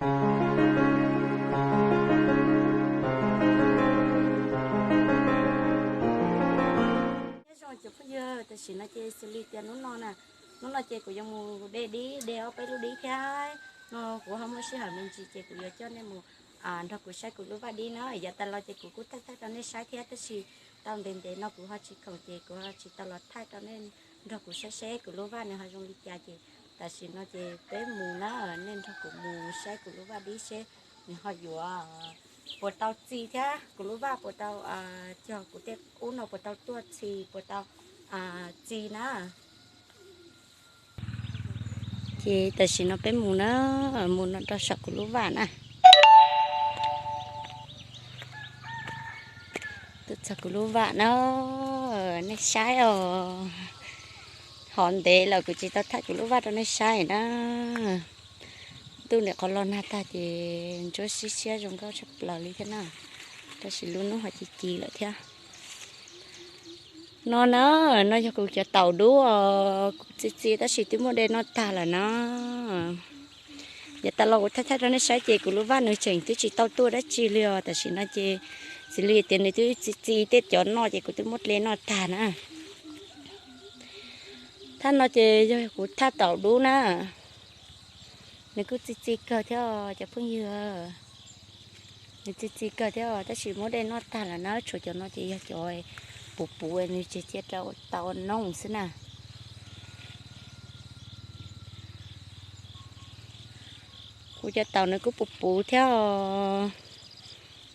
Nyob zoo cov phooj ywg, tam sim no ces xws li tias hnub no na, hnub no ces kuv yuav mus de dib, de ob peb lub dib thiab. No kuv ho muaj sij hawm me ntsis ces kuv yuav coj nej mus nrog kuv saib kuv lub vaj dib na. Yav tas los ces kuv kuj thaij thaij rau nej saib thiab, tab sis tau ntev ntev no kuv ho tsis khoom ces kuv ho tsis tau los thaij rau nej nrog kuv saib seb kuv lub vaj nws ho zoo li cas ces tam sim no ces peb mus na, nej nrog kuv mus saib kuv lub vaj dib seb nws ho yuav puas tau txi thiab kuv lub vaj puas tau, cog kuv tej ub no puas tau tuaj txi, puas tau txi na. Ces tam sim no peb mus na, mus no rau saum kuv lub vaj na. Tuaj txog kuv lub vaj na, nej saib os. Hov ntev lawm kuv tsis tau thaij kuv lub vaj rau nej saib na. Ntuj nws qhov los nag tag ces ntsuab siab siab zoo nkauj tshaj plaws li thiab na. Tab sis lub hnub ho ci ci lawm thiab. No na, no yog kuv cov taum dub os, kuv txi txi tab sis twb muab de noj tag lawm na. Yav tas los kuv thaij thaij rau nej saib ces kuv lub vaj nws tseem twb tsis tau tuaj dab tsi li os, tam sim no ces xws li tias nws twb txi txi tej cov noj ces kuv twb muab de noj tag na. Thaj no ces yog kuv thaj taum dub na. Nws kuj txi txi kawg thiab cov phooj ywg. Nws txi txi kawg thiab tab sis muab de noj tag lawm na, tshuav cov no ces yog cov puv puv nws tseg cia rau tau noob xwb na. Kuv cov taum nws kuj puv puv thiab os.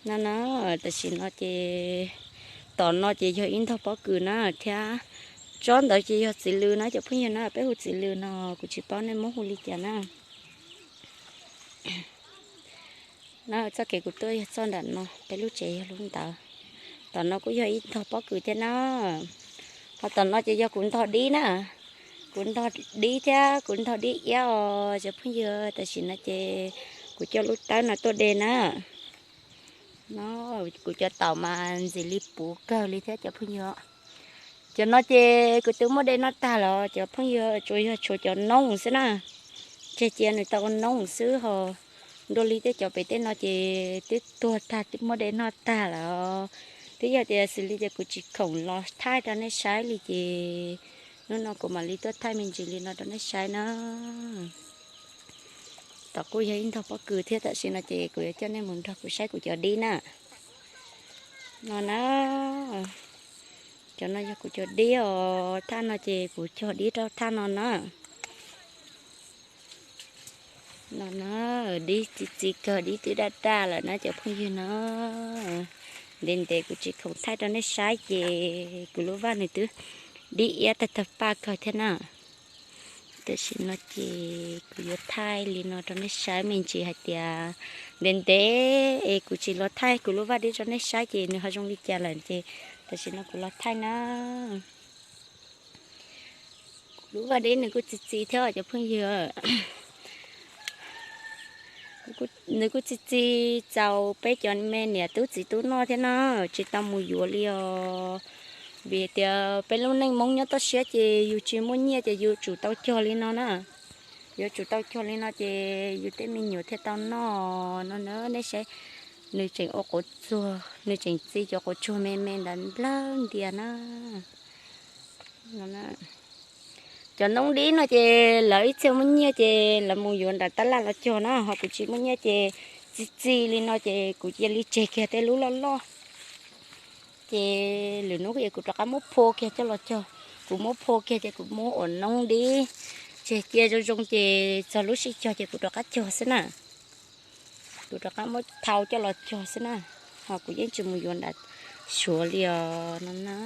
No na, tam sim no ces tom no ces yog ib ntog pob kws na thiab. Tsob ntawd ces yog txiv lws na cov phooj ywg na, peb hu txiv lws no kuv tsis paub nej muab hu li cas na. Na txoj kev kuv tuaj yog txoj nram no, peb lub tsev yog lub ntawd. Tom no kuj yog ib ntog pob kws thiab na. Ho tom no ces yog kuv ntog dib na. Kuv ntog dib thiab kuv ntog dib iab os cov phooj ywg, tam sim no ces kuv coj lub tawb no tuaj de na. No, kuv cov taum mas ntxim li puv kawg li thiab cov phooj ywg. Cov no ces kuv twb muab de noj tag los cov phooj ywg, tsuas yog tshuav cov noob xwb na. Tseg cia nws tau noob xwb ho dua li tej cov pem tej no ces twb tuag tag twb muab de noj tag lawm. Twb yog tias xws li tias kuv tsis khoom los thaij rau nej saib li ces hnub no kuv mam li tuaj thaij me ntsis li no rau nej saib na. Tom kuj yog ib ntog pob kws thiab, tam sim no ces kuv yuav coj nej mus nrog kuv saib kuv cov dib na. No na, cov no yog kuv cov dib os, thaj no ces kuv cog dib rau thaj no na. No na, dib txi txi kawg, dib twb daj daj lawm na cov phooj ywg na. Ntev ntev kuv tsis khoom thaij rau nej saib ces kuv lub vaj nws twb dib iab tag tag paj kawg thiab na. Tam sim no ces kuv yuav thaij li no rau nej saib me ntsis hais tias ntev ntev es kuv tsis los thaij kuv lub vaj dib rau nej saib ces nws ho zoo li cas lawm ces tam sim no kuv los thaij na. Kuv lub vaj dib nws kuj txi txi thiab cov phooj ywg. Nws kuj txi txi txaus peb cov me niam tub txiv tub noj thiab na, tsis tau mus yuav li os. Vim tias peb lub neej Hmoob nyob toj siab ces yus tsis muaj nyiaj ces yuav tsum tau cog li no na. Yuav tsum tau cog li no ces yus tej me nyuam thiaj tau noj no na. Nej saib, nws tseem ua quav tsuag, nws tseem txi cov quav tsuag me me ntawd nplawg ntias na. Cov noob dib no ces lawv ib txhia muaj nyiaj ces lawv mus yuav nram tab laj los cog na, ho kuv tsis muaj nyiaj ces txi txi li no ces kuv cia li tseg kiag tej lub loj loj. Ces lwm hnub kuv rov qab muab phua kiag coj los cog. Kuv muab phua kiag ces kuv muab ua noob dib tseg cia zoo zoo ces txog lub sij cog ces kuv rov qab cog xwb na. Kuv rov qab muab thau coj los cog xwb na, ho kuv yeej tsis mus yuav nram Suav li os no na.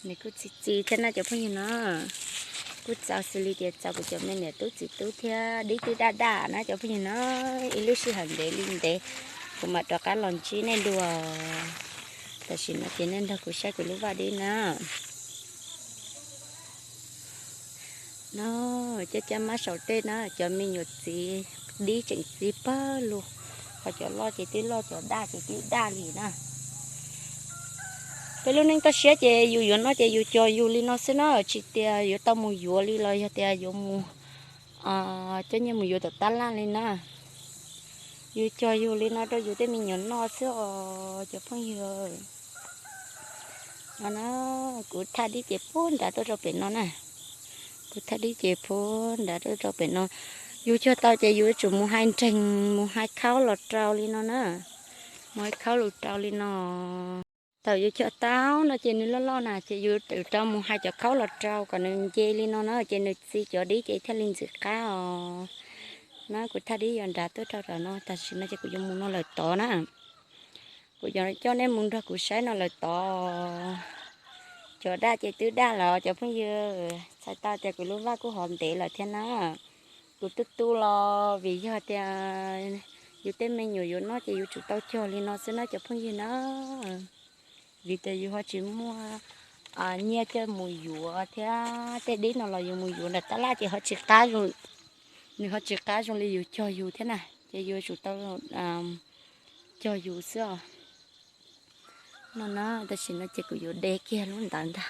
Nws kuj txi txi thiab na cov phooj ywg na. Kuj txaus xws li tias txaus kuv cov me niam tub txiv tub thiab, dib twb daj daj na cov phooj ywg na. Ib lub sij hawm ntev li ntev kuv mam rov qab los ntsib nej dua. Tam sim no ces nej nrog kuv saib kuv lub vaj dib na. No, cab cab mab saum tej na, cov me nyuam txiv dib tseem txiv pawg lug, ho cov loj ces twb loj, cov daj ces twb daj li na. Peb lub neej toj siab ces yus yuav noj ces yus cog yus li no xwb na, tsis tias yuav tau mus yuav li los yog tias yuav mus coj nyiaj mus yuav tom tab laj li na. Yus cog yus li no rau yus tej me nyuam noj xwb os cov phooj ywg. No na, kuv thaj dib ces puag nrad tuaj rau pem no na. Kuv thaj dib ces puag nrad tuaj rau pem no. Yus cog tau ces yus yuav tsum mus hais nreeg, mus hais khaub los rau li no na. Mus hais khaub los rau li no. Thaum yus cog tau no ces nws loj loj na ces yus yuav tsum rau mus hais cov khaub los rau kom nws nce li no na ces nws txi cov dib ces thiaj li ntxim qab os. Na kuv thaj dib yog nrad tuaj rau tom no, tam sim no ces kuv yuav mus no lawm tod na. Kuv yuav coj nej mus nrog kuv saib no lawm tod. Cov daj ces twb daj lawm cov phooj ywg, txhais tau tias kuv lub vaj kuj hov ntev lawm thiab na. Kuv tu tu los vim yog tias yus tej me nyuam yuav noj ces yus tsum tau cog li no xwb na cov phooj ywg na. Vim tias yus ho tsis muaj nyiaj coj mus yuav thiab tej dib no los yus mus yuav nram tab laj ces ho tsis qab zoo, nws ho tsis qab zoo li yus cog yus thiab na, ces yus tsum tau cog yus xwb os. No na, tam sim no ces kuv yuav de kiag lub ntawd ntag.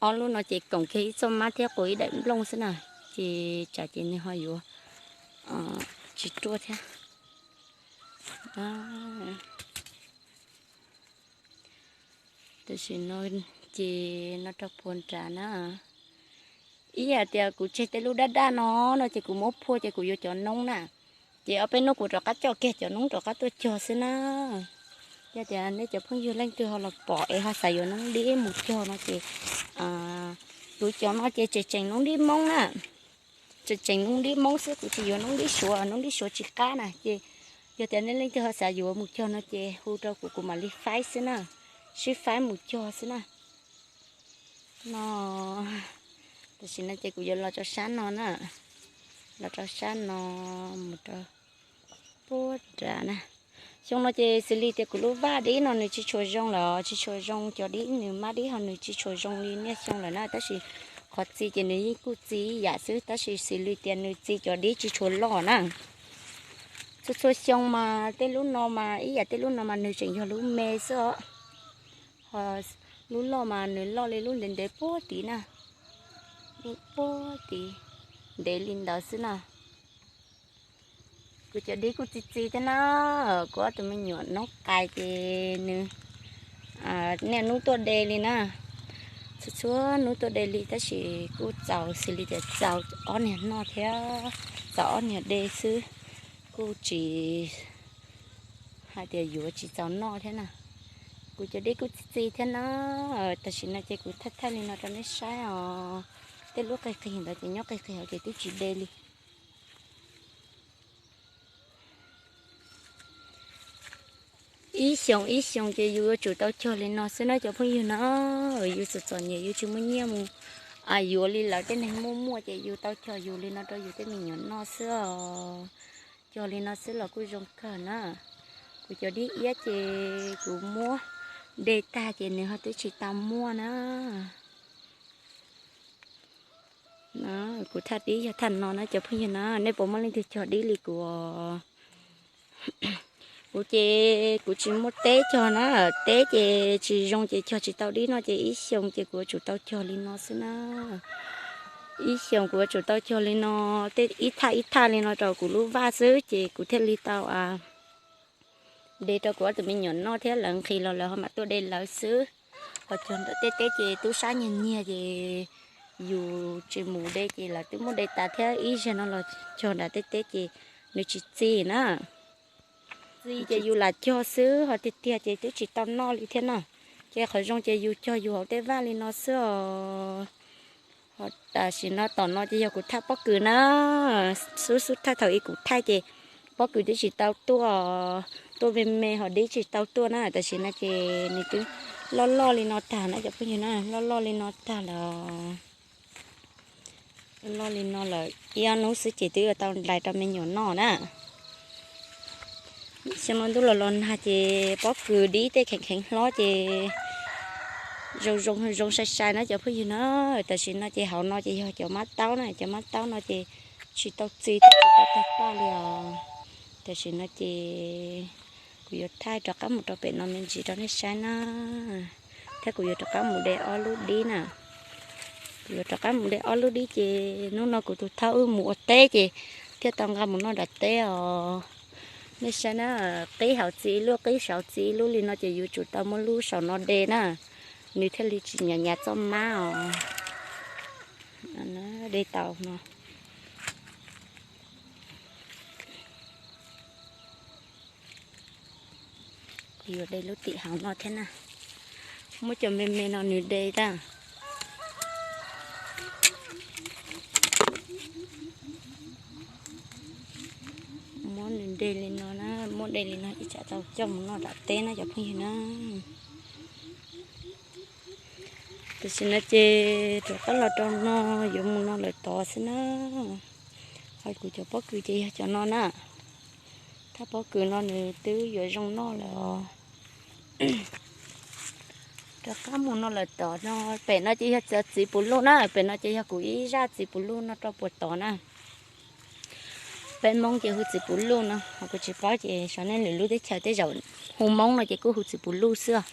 Ob lub no ces koom kiag ib txoj mab thiab quas ib daim nplooj xwb na, ces tsam ces nws ho yuav tsis ruaj thiab. Tam sim no ces no rau puag nrad na. Ib yam tias kuv tseg tej lub daj daj no no ces kuv muab phua ces kuv yuav cov noob na. Ces ob peb hnub kuv rov qab coj kiag cov noob rov qab tuaj cog xwb na. Yog tias nej cov phooj ywg leej twg ho los pom es ho xav yuav noob dib mus cog no ces kuv cov no ces tseem tseem noob dib Hmoob na. Tseem tseem noob dib Hmoob xwb, kuv tsis yuav noob dib Suav, noob dib Suav tsis qab na. Ces yog tias nej leej twg ho xav yuav mus cog no ces hu rau kuv, kuv mam li faib xwb na, sib faib mus cog xwb na. No, tam sim no ces kuv yuav los rau sab no na, los rau sab no mus rau puag nrad na. Xyoo no ces xws li tias kuv lub vaj dib no nws tsis tshua zoo lawm, tsis tshua zoo, cov dib nws mab dib ho nws tsis tshua zoo li niaj xyoo lawm na, tab sis qhov txi ces nws yeej kuj txi ib yam xwb, tab sis xws li tias nws txi cov dib tsis tshua loj na. Txhua txhua xyoo mas tej lub no mas ib yam tej lub no mas nws tseem yog lub me xwb os. Ho lub loj mas nws loj li lub ntev ntev puag tid na, puag tid ntev li ntawd xwb na. Kuv cov dib kuj txi txi thiab na, kuv ob tug me nyuam noob qais ces nws niaj hnub tuaj de li na. Txhua txhua hnub tuaj de li tab sis kuj txaus xws li tias txaus ob niag noj thiab txaus ob niag de xwb, kuj tsis hais tias yuav tsis txaus noj thiab na. Kuv cov dib kuj txi txi thiab na, tam sim no ces kuv thaij thaij li no rau nej saib os. Tej lub qig qig ntawd ces nyob qig qig hauv ces twb tsis de li. Ib xyoos ib xyoos ces yus yuav tsum tau cog li no xwb na cov phooj ywg na. Yus txom txom nyem yus tsis muaj nyiaj mus yuav li lawv tej neeg muaj muaj ces yus tau cog yus li no rau yus tej me nyuam noj xwb os. Cog li no xwb los kuj zoo kawg na. Kuv cov dib iab ces kuv muab de tag ces nws ho twb tsis tau muaj na. Kuv thaj dib yog thaj no na cov phooj ywg na, nej puas muaj leej twg cog dib li kuv? Kuv ces kuv tsis muaj teb cog na, teb ces tsis zoo ces cog tsis tau dib noj ces ib xyoos ces kuv yuav tsum tau cog li no xwb na. Ib xyoos kuv yuav tsum tau cog li no, tej ib thaj ib thaj li no rau kuv lub vaj xwb ces kuv thiaj li tau de rau kuv ob tug me nyuam noj thiab lawv nqhis los lawv ho mam tuaj de lawv xwb. Ho cog nram tej teb ces tub sab nyiag nyiag ces yus tsis mus de ces lawv twb muab de tas thiab ib zaug no los cog nram tej teb ces nws tsis txi na. Txi ces yus lam cog xwb ho tiag tiag ces twb tsis tau noj li thiab na. Ces qhov zoo ces yus cog yus hauv tej vaj li no xwb os. Ho tam sim no tom no ces yog kuv thaij pob kws na, xub xub thaij thaum ub kuv thaij ces pob kws twb tsis tau tuaj, tuaj me me ho dib tsis tau tuaj na, tam sim no ces nws twb loj loj li no tag na cov phooj ywg na, loj loj li no tag lawm. Loj li no lawm ib ob hnub xwb ces twb yuav tau nplais rau me nyuam noj na. Xyoo no ntuj los los nag ces pob kws dib tej kheev kheev hlob ces zoo zoo zoo sai sai na cov phooj ywg na. Tam sim no ces hauv no ces yog cov mab taub na, cov mab taub no ces tsis tau txi thiab tsis tau tag paj li os. Tam sim no ces kuv yuav thaij rov qab mus rau pem no me ntsis rau nej saib na, thiab kuv yuav rov qab mus de ob lub dib na. Yuav rov qab mus de ob lub dib ces hnub no kuv tus thawj wb mus ua teb ces thiaj tau nqa mus noj nram teb os. Nej saib na, qib hauv txiv ib lub, qib saum txiv ib lub li no ces yuav tsum tau muab lub saum no de na, nws thiaj li tsis nyav nyav txoj mab os. De tau no. Kuv yuav de lub tim hauv no thiab na. Muab cov me me no nws de tag. Muab nws de li no na, muab de li no ib tsam tau coj mus noj nram teb na cov phooj ywg na. Tam sim no ces rov qab los rau no, yuav mus no lawm tod xwb na. Ho kuv cov pob kws ces yog cov no na. Thaj pob kws no nws twb yuav zoo noj lawm os. Rov qab mus no lawm tod no, pem no ces yog cov txiv puv luj na, pem no ces yog kuv ib zaj txiv puv luj noj rau puag tod na. Peb Hmoob ces hu txiv puv luj no, ho kuv tsis paub ces xyov nej lwm lub teb chaws tej zaum hu Hmoob no ces kuj hu txiv puv luj xwb os.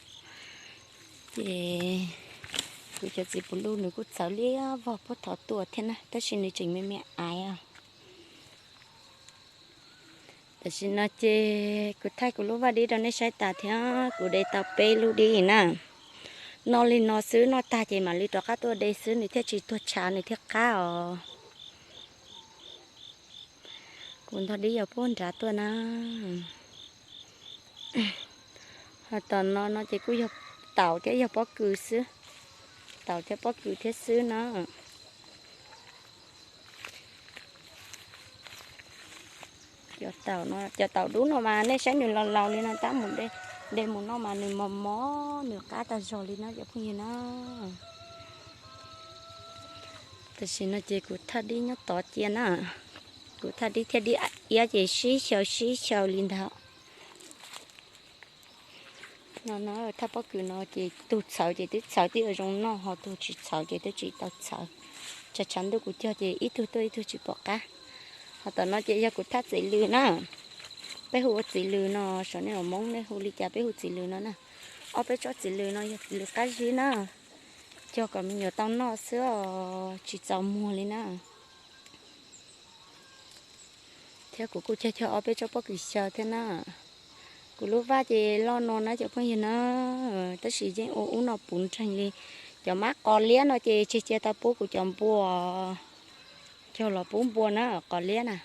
Ces kuv cov txiv puv luj nws kuj txawv liab vog puag tod tuaj thiab na, tab sis nws tseem me me aiv os. Tam sim no ces kuv thaij kuv lub vaj dib rau nej saib tas thiab, kuv de tau peb lub dib na. Noj li no xwb, noj tag ces mam li rov qab tuaj de xwb, nws thiaj tsis tuag tshav nws thiaj qab os. Kuv ntog dib yog puag nrad tuaj na. Ho tom no no ces kuj yog taum thiab yog pob kws xwb. Taum thiab pob kws thiab xwb na. Cov taum no, cov taum dub no mas nej saib nws laus laus li no tab mus de mus noj mas nws mos mos nws qab tag zog li no cov phooj ywg na. Tam sim no ces kuv thaj dib nyob tod cia na. Kuv thaj dib thiab dib iab ces sib xyaw sib xyaw li ntawd. No na, thaj pob kws no ces tug txhawv ces twb txhawv twb ua zoo noj, ho tug tsis txhawv ces twb tsis tau txhawv. Tshav tshav ntuj kuv cog ces ib tug tuaj ib tug tsis pom qab. Ho tom no ces yog kuv thaj txiv lws na. Peb hu ua txiv lws no, saum nej ua Hmoob nej hu li cas peb hu txiv lws no na. Ob peb tsob txiv lws no yog txiv lws qab zib na. Cog kom me nyuam tau noj xwb os, tsis txaus muag li na. Thiab kuv kuj cog cog ob peb tsob pob kws xyaw thiab na. Kuv lub vaj ces loj no na cov phooj ywg na, tab sis yeej ua ub no puv nreeg li. Cov mab qos liab no ces tseg cia tau pub kuv cov npua, cog los pub npua na qos liab na.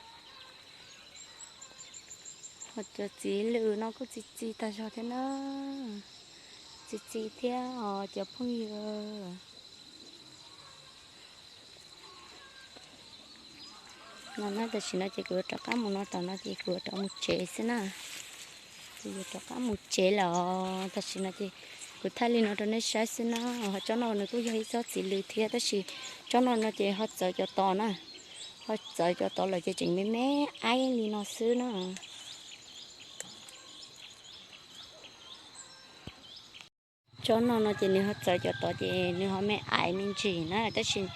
Ho cov txiv lws no kuj txi txi tag zog thiab na, txi txi thiab os cov phooj ywg. No na, tam sim no ces kuv yuav rov qab mus no tom no ces kuv yuav rov mus tsev xwb na. Ces yuav rov qab mus tsev lawm. Tam sim no ces kuv thaij li no rau nej saib xwb na. Ho tsob no nws kuj yog ib tsob txiv lws thiab tab sis tsob no no ces ho txawv cov tod na. Ho txawv cov tod lawm ces tseem me me aib li no xwb na. Tsob no no ces nws ho txawv cov tod ces nws ho me aiv me ntsis na, tab sis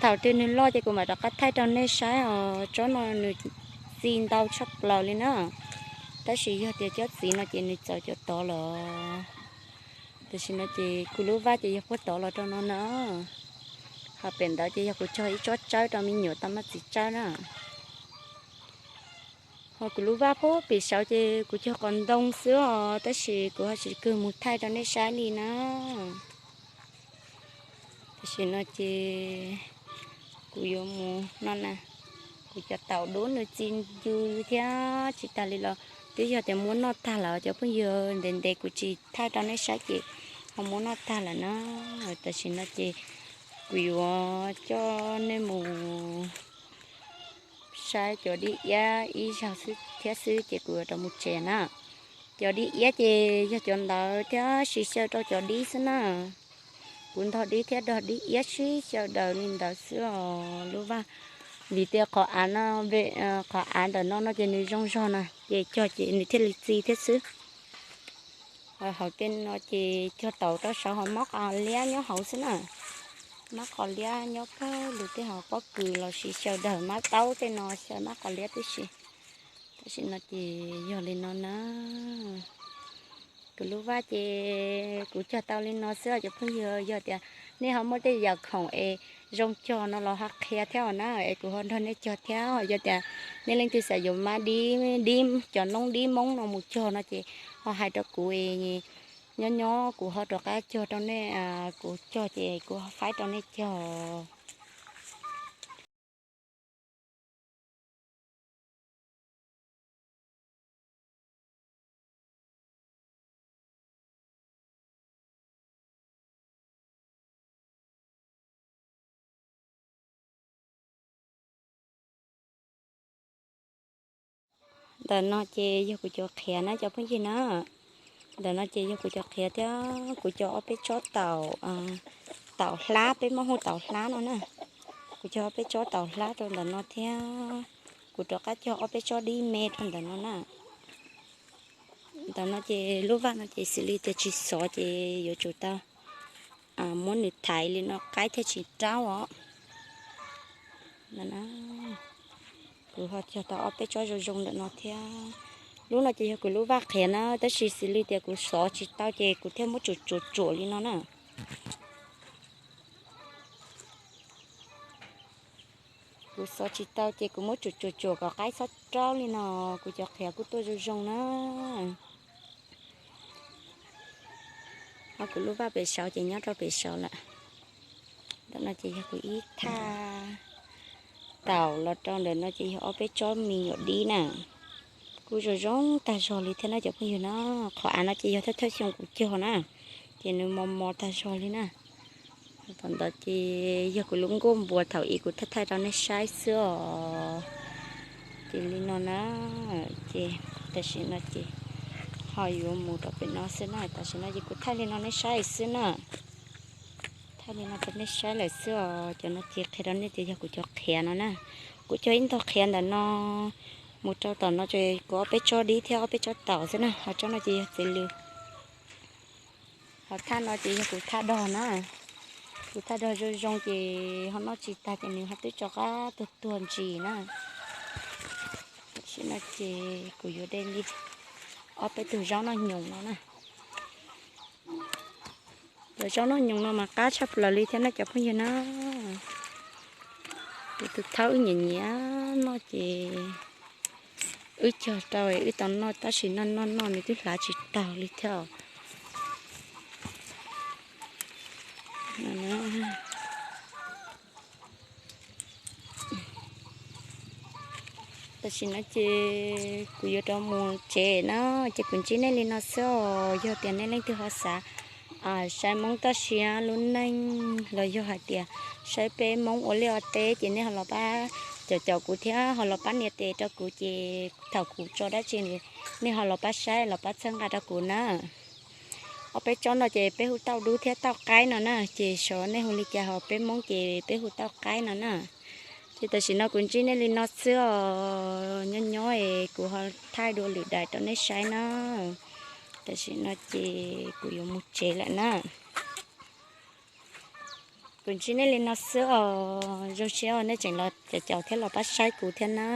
thaum twg nws loj ces kuv mam rov qab thaij rau nej saib os. Tsob no nws txi ntau tshaj plaws li na, tab sis yog tias cov txiv no ces nws txawv cov tod lawm. Tam sim no ces kuv lub vaj ces yog puag tod los rau no na, ho pem ntawd ces yog kuv cog ib tsob tsawb rau me nyuam tau noj txiv tsawb na. Ho kuv lub vaj puag pem saud ces kuv cog qos ntoo xwb os, tab sis kuv ho tsis kawg mus thaij rau nej saib li na. Tam sim no ces kuv yuav mus no na, kuv cov taum dub nws txi ncw thiab tsis tas li los twb yog tias muab noj tag lawm cov phooj ywg, ntev ntev kuv tsis thaij rau nej saib ces ho muab noj tag lawm na. Tam sim no ces kuv yuav coj nej mus saib cov dib iab ib zaug xwb thiab xwb ces kuv yuav rov mus tsev na. Cov dib iab ces yog cov ntawd thiab sib xyaw rau cov dib xwb na. Kuv ntog dib thiab dog dib iab sib xyaw daws li ntawd xwb os lub vaj. Vim tias qhov av no, qhov av ntawm no no ces nws zoo zog na ces cog ces nws thiaj li txi thiab xwb. Hauv tej no ces cog taum rau saud ho mab qos liab nyob hauv xwb na. Mab qos liab nyob pawg lug tej, ho pob kws los sis xyaw daws mab taub tej no xyaw mab qos liab tib si. Tam sim no ces yog li no na. Kuv lub vaj ces kuv cog tau li no xwb cov phooj ywg, yog tias Nej ho muaj tej yam khoom es zoo cog no los ho qhia thiab os na, es kuv ho nrog nej cog thiab. Yog tias nej leej twg xav yuav mab dib, dib cov noob dib Hmoob no mus cog no ces ho hais rau kuv es nyob nyob kuv ho rov qab cog rau nej, kuv cog ces kuv ho faib rau nej cog. Ntawm no ces yog kuv cov qhiav na cov phooj ywg na. Ntawm no ces yog kuv cov qhiav thiab kuv cog ob peb tsob taum, taum hlab, peb Hmoob hu taum hlab no na. Kuv cog ob peb tsob taum hlab rau ntawm no thiab kuv rov qab cog ob peb tsob dib me rau ntawm no na. Ntawm no ces lub vaj no ces xws li tias tsis xov ces yuav tsum tau muab nws thaiv li no qaib thiaj tsis raub os. Kuv ho cog tau ob peb tsob zoo zoo ntawm no thiab. Lub no ces yog kuv lub vaj qhiav na, tab sis xws li tias kuv xov tsis tau ces kuv thiaj muab tsuam tsuam tsuam li no na. Kuv xov tsis tau ces kuv muab tsuam tsuam tsuam kom qaib txhob raub li no, kuv cov qhiav kuj tuaj zoo zoo na. Ho kuv lub vaj pem saud ces nyob rau pem saud lawm. Ntawm no ces yog kuv ib thaj taum los rau ntawm no ces yog ob peb tsob me nyuam dib na. Kuj zoo zoo tag zog li thiab na cov phooj ywg na. Qhov av no ces yog thawj thawj xyoo kuv cog na, ces nws mos mos tag zog li na. Tom ntawd ces yog kuv lub nkuaj npua thaum ub kuv thaij thaij rau nej saib xwb os. Ces li no na, ces tam sim no ces ho yuav mus rau pem no xwb na. Tam sim no ces kuv thaij li no nej saib xwb na. Thaij li no rau nej saib lawm xwb os. Cov no ces qhia rau nej tias yog kuv cov qhiav no na. Kuv cog ib ntog qhiav ntawm no mus rau tom no ces kuv ob peb tsob dib thiab ob peb tsob taum xwb na. Ho tsob no ces yog txiv lws. Ho thaj no ces yog kuv thaj dog na. Kuv thaj dog zoo zoo ces ho noj tsis tag ces nws ho twb tso qab tuag tuag ntsis na. Tam sim no ces kuv yuav de li ob peb tug zaub noj nyoos no na. Cov zaub noj nyoos no mas qab tshaj plaws li thiab na cov phooj ywg na. Kuv tus thaub wb nyiam nyiam noj ces wb cog rau wb tau noj tab sis noj noj noj nws twb hlav tsis taug li thiab. Tam sim no ces kuv yuav rov mus tsev na, ces kuv ntsib nej li no xwb os. Yog tias nej leej twg ho xav saib Hmoob toj siab lub neej los yog hais tias saib peb Hmoob ua liaj ua teb ces nej ho los pab caum caum kuv thiab ho los pab nias tes rau kuv ces thaum kuv tso dab tsi nej ho los pab saib los pab txhawb nqa rau kuv na. Ob peb tsob no ces peb hu tauj dub thiab tauj qaib no na, ces xyov nej hu li cas, ho peb Hmoob ces peb hu tauj qaib no na. Ces tam sim no kuv ntsib nej li no xwb os, nyob nyob es kuv ho thaij dua lwm daim rau nej saib na. Tam sim no ces kuv yuav mus tsev lawm na. Kuv ntsib nej li no xwb os, zoo siab uas nej tseem los caum caum thiab los pab saib kuv thiab na.